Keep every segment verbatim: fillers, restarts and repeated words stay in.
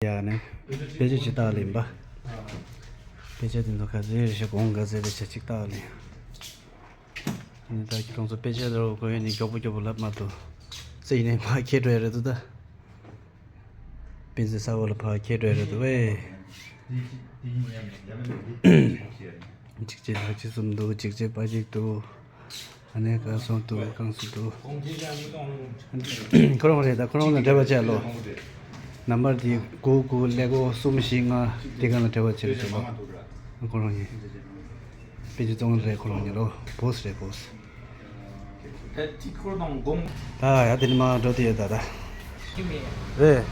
ཡ་ནི་དཔེ་ཆ་ཅིག་ལྟ་ལེན་པ། དཔེ་ཆ་དེ་ཚོ་ག་ཚོད་རེད་ཤག་གོང་ག་ཚོད་རེད་ཤག་ཅིག་ལྟ་ལེན། ཨ་ནི་ད་ཁྱེད་རང་ཚོ་དཔེ་ཆ་ལྟ་དགོས་ཡོད་ནི་མགྱོགས་པོ་མགྱོགས་པོ་ལབ་མ་ཐུབ། རྩེ་ནས་ཕར་འཁྱེར་འགྲོ་ཡ་རེད་འདུག་ད། དཔེ་མཛོད་གསར་པ་ལ་ཕར་འཁྱེར་འགྲོ་ཡ་རེད་འདུག་ཨེ། གཅིག་གཅིག་ལྷག་གཅིག་གསུམ་འདུག་གཅིག་གཅིག་པ་གཅིག་འདུག་ཨ་ནི་ག་སོང་འདུག་གང་སུ་འདུག་ཁོ་རང་རེད། ད་ཁོ་རང་དང་འབྲེལ་བ་བྱས་ལོ། ནམ་བར་དེ་དགུ་དགུ་ཀླད་ཀོར་གསུམ་བཞི་ལྔ་དེ་ག་ལ་འབྲེལ་བ་བྱས་ལོ། ཁོ་རང་ཡིན། དཔེ་ཆ་བཙོང་རེད་ཁོ་རང་ཡིན་ལོ། བོས་རེད་བོས། ད་དེ་ཁོ་དང་དགོང་། ད་ཡ་དེ་ནི་མ་འགྲོ་དེ་ཡོད་ད་ད། ཅི་མེད། རེད།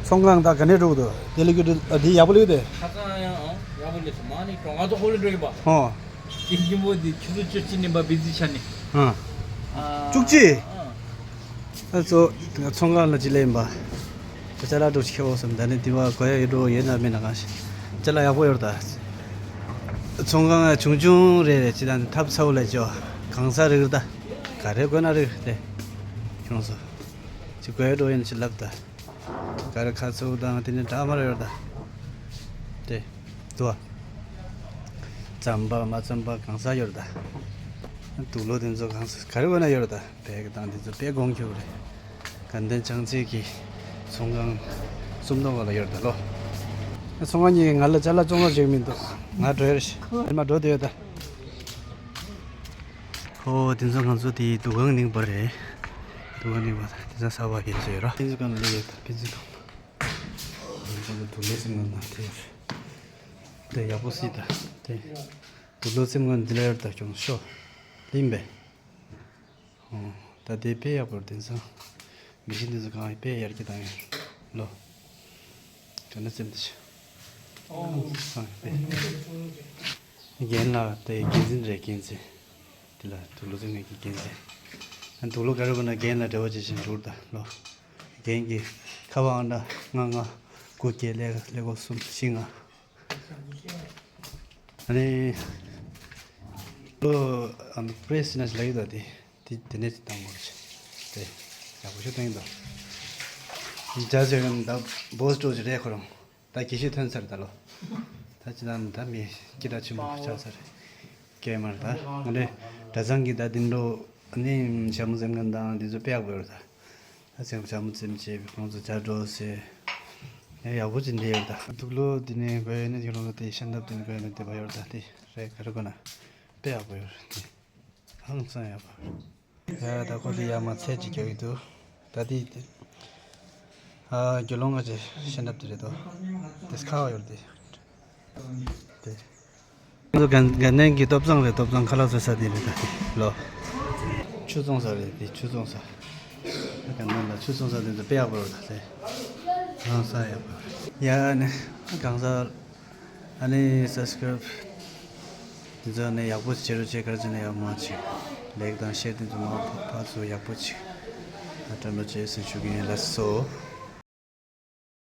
ཚོང་ཁང་ད་ག་ནས་འགྲོ་གི་འདུག་དེ་ལས་ཀྱི་འདི་ཡག་པོ་ལས་དེ། ཁ་སང་ཡང་ཡག་པོ་ལས་སོང་མ་ནི་གྲོང་ཁ་ཐོག་ཁོ་ལས་འགྲོ་ཡིན་པ། ཧོ། དེ་ཡིན་པོ་དེ་ཆུ་ཚོད་བཅུ་གཅིག་ནས་པ་བི་ཟི་ཆ་ནས། ཨ། བཅུ་གཅིག་ཨ་ཚོ་ཚོང་ཁང་ལ་ཅི་ལས་ཡིན་པ། ཅ་ལག་འགྲོ་ཅི་ཁེ་འོ་སམ་ད་ནི་དེ་བ་གོ་ཡ་ཡོད་འགྲོ་ཡོད་ན་མེད་ན་གང་ཤེས། ཅ་ལག་ཡག་པོ་ཡོད་ད། ཚོང་ཁང་ཆུང་ཆུང་རེད་རེད་ཅི་ད་ནི་ཐབ་ཚ་བོ་ལས་ཅོ། གང་ས་རིག་རེད་ད། ག་རེ་དགོས་ན་རིག་དེ། ཁྱོད་ཚོ། ཅི་དགོས་འགྲོ་ཡིན་ཅི་ལབ་ད། ག་རེ་ཁ་ཚུགས་དང་དེ་ནི་འདྲ་མར་ཡོད་ད། དེ། དུ་བ། རྩམ་པ་མ་རྩམ་པ་གང་ས་ཡོད་ད། དུག་ལོག་དེ་ཚོ་གང་ས་ག་རེ་བ་ན་ཡོད་ད། བེག་དང་དེ་ཚོ་དཔེ་གོང་ཁྱོད་རེད། དགའ་ལྡན་བྱང་རྩེ་གི་ཚོང་ཁང་སུམ་མདོ་བ་ལ་ཡོད་ད་ལོ། ཚོང་ཁང་གཉིས་ང་ལ་ཅ་ལག་བཙོང་བ་ཅིག་མི་འདུག་ང་འགྲོ་ཡ་རེད། ཨེ་མ་འགྲོ་དེ་ཡོད་ད། ཁོ་དེ་ཚོ་ང་ཚོ་དེའི་འདུ་ཁང་གླིང་པ་རེད། འདུ་ཁང་གླིང་པ་དེ་ཚོ་གསར་པ་ཡིན་ཟེར་ར། ཕན་ཚུན་གང་ལ་ཡོད་ད་ཕན་ཚུན་གང་། ང་ཚོ་དུ་ལེ་སི་ང་ན་དེ་དེ་ཡག་པོ་སྲིད་ད་དེ་དུ་ལོ་སེམས་ངན་འདི་ལ་ཡོད་ད་ཁྱོད་ཤོ་ལིམ་པས། ཨོ། ད་དེ་དཔེ་ཡག་པོ་རེད། དེང་སང་མི་ཤི་འདི་ཚོ་གང་དཔེ་ཡར་རྒྱས་བཏང་ཡོད་ལོ། དོན་ན་སེམས་འདི་ཤི། ཨོ། སང་དཔེ། རྒན་ལགས་དེ་འགན་འཛིན་རེད་འགན་འཛིན། དེ་ལ་དུག་ལོ་ཚེ་ངེད་ཀྱི་འགན་འཛིན། ཨ་དུག་ལོ་ག་རེ་དགོས་ན་རྒན་ལ་འབྲེལ་བ་བྱེད་བཞིན་འགྲོ་ད་ལོ། རྒན་གྱི་ཁ་པར་ཨང་གྲངས་ལྔ་ལྔ་དགུ་བརྒྱད་ཀླད་ཀོར་གསུམ་བཞི་ལྔ། ཨ་ནི། ལོ། ཨ་ནི་པྲེ་སི་ན་ཞིག་ལ་ཡོད་ད་དེ། དེ་དེ་ནས་ཅི་བཏང་དགོས་རེད། དེ། ཡག་པོ་ཞིག་བཏང་ཡིན་ད། འཇའ་ཟེར་གམ་ད་བོས་སྤྲོ་ཞིག་རེད་ཁོ་རང་། ད་གི་ཤི་ཐོན་ཚར་ད་ལོ། ད་ཅི་ད་ད་མི་སྐྱིད་ད་ཆེན་པོ་ཆགས་ཚར། སྐྱེས་མར་ད་ང་ལས་གྲྭ་ཚང་གི་ད་དིན་འགྲོ་ནི་ཞྭ་མོ་འཛེམ་མཁན་དང་དེ་ཚོ་དཔེ་ཡག་པོ་ཡོད་ད། ད་ཚེ་ཞྭ་མོ་འཛེམ་བྱས་ཁོང་ཚོ་ཇ་འགྲོ་ཟེར། ཡ་ཡག་པོ་ཅིག་འདི་ཡོད་ད། དུག་ལོ་དེ་ནས་དགོས་ཡོད་ནི་ཁྱོད་རང་ཚོ་དེ་ཤན་ཐབ་དེ་ནས་དགོས་ཡོད་ནི་དེ་བ་ཡོད་ད་དེ་རེད་ག་རེ་དགོས་ན་དཔེ་ཡག་པོ་ཡོད་རེད་དེ། ཧང་སང་ཡག་པོ། ཡ་ད་ཁོ་དེ་ཡ་མ་ཚད་ཅིག་རྒྱག་གི་འདུག་ད་དེ་དེ། ཨ་རྒྱུ་ལོང་ང་ཅི་ཤན་ཐབ་དེ་རེད་དོ། དེ་ཁ་བ་ཡོད་དེ། དེ། ང་ཚོ་དགའ་དགའ་ལྡན་གྱི་ཏོབ་ཚང་རེད། ཏོབ་ཚང་ཁ་ལག་བཟོ་ས་དེ་རེད་ད་དེ་ལོ། ཆུ་བཙོང་ས་རེད་དེ་ཆུ་བཙོང་ས། དགའ་ལྡན་ལ་ཆུ་བཙོང་ས་དེ་ཚོ་དཔེ་ཡག་པོ་རེད་ད་དེ། ཧང་སང་ཡག་པོ། ཡ་ནི་གང་ཟག་ཨ་ནི་སབ་སི་ཀ་རབ་དེ་ཚོ་ནི་ཡག་པོ་བྱེད་རོགས་བྱེད། ག་རེ་བྱས་ན་ཡག་མོ་ཅིག་ལེགས་དང་ཤེས་དེ་ཚོ་མ་ཕ་ཕ་ཚོ་ཡག་པོ་ཅིག་ཨ་དྲན་པ་བྱེད་ཟེར་ཞུ་གི་ཡིན། ལགས་སོ།